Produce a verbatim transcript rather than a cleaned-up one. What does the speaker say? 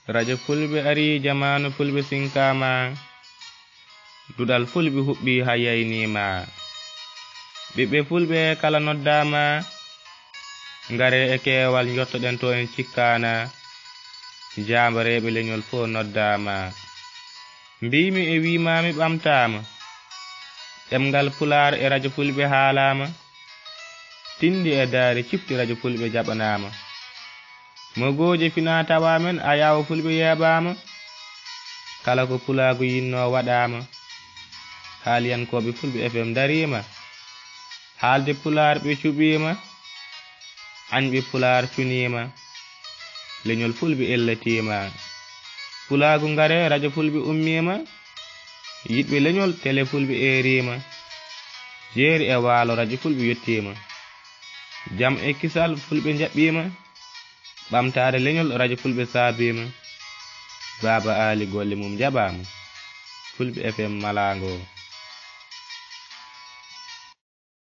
Rajo Fulɓe arii, jamaanu Fulɓe sinkaama, duɗal Fulɓe huɓɓii haa yayniima. Ɓiɓɓe Fulɓe kala noddaama, ngaree e keewal njottoɗen to en cikkaana, jaambareeɓe leñol fof noddaama. Mbiymi e wiimaami ɓamtaama, ɗemngal Pulaar e Rajo Fulɓe haalaama, tinndi e daari cifti Rajo Fulɓe jaɓanaama. Mogooje finaa tawaa men, ayaawo Fulɓe yeeɓaama, kala ko Pulaagu yinnoo waɗaama. Haaliyankooɓe Fulɓe F M ndariima, haalde Pulaar ɓe cuɓiima, añɓe Pulaar cuniima, leñol Fulɓe ellatiima. Pulaagu ngaree, Rajo Fulɓe ummiima, yiɗɓe leñol tele Fulɓe eeriima, jeeri e waalo Rajo Fulɓe yettiima, jam e kisal Fulɓe njaɓɓiima, ɓamtaare leñol Rajo Fulɓe saabiima, Baaba Aali golle mum njaɓaama, Fulɓe F M malaango.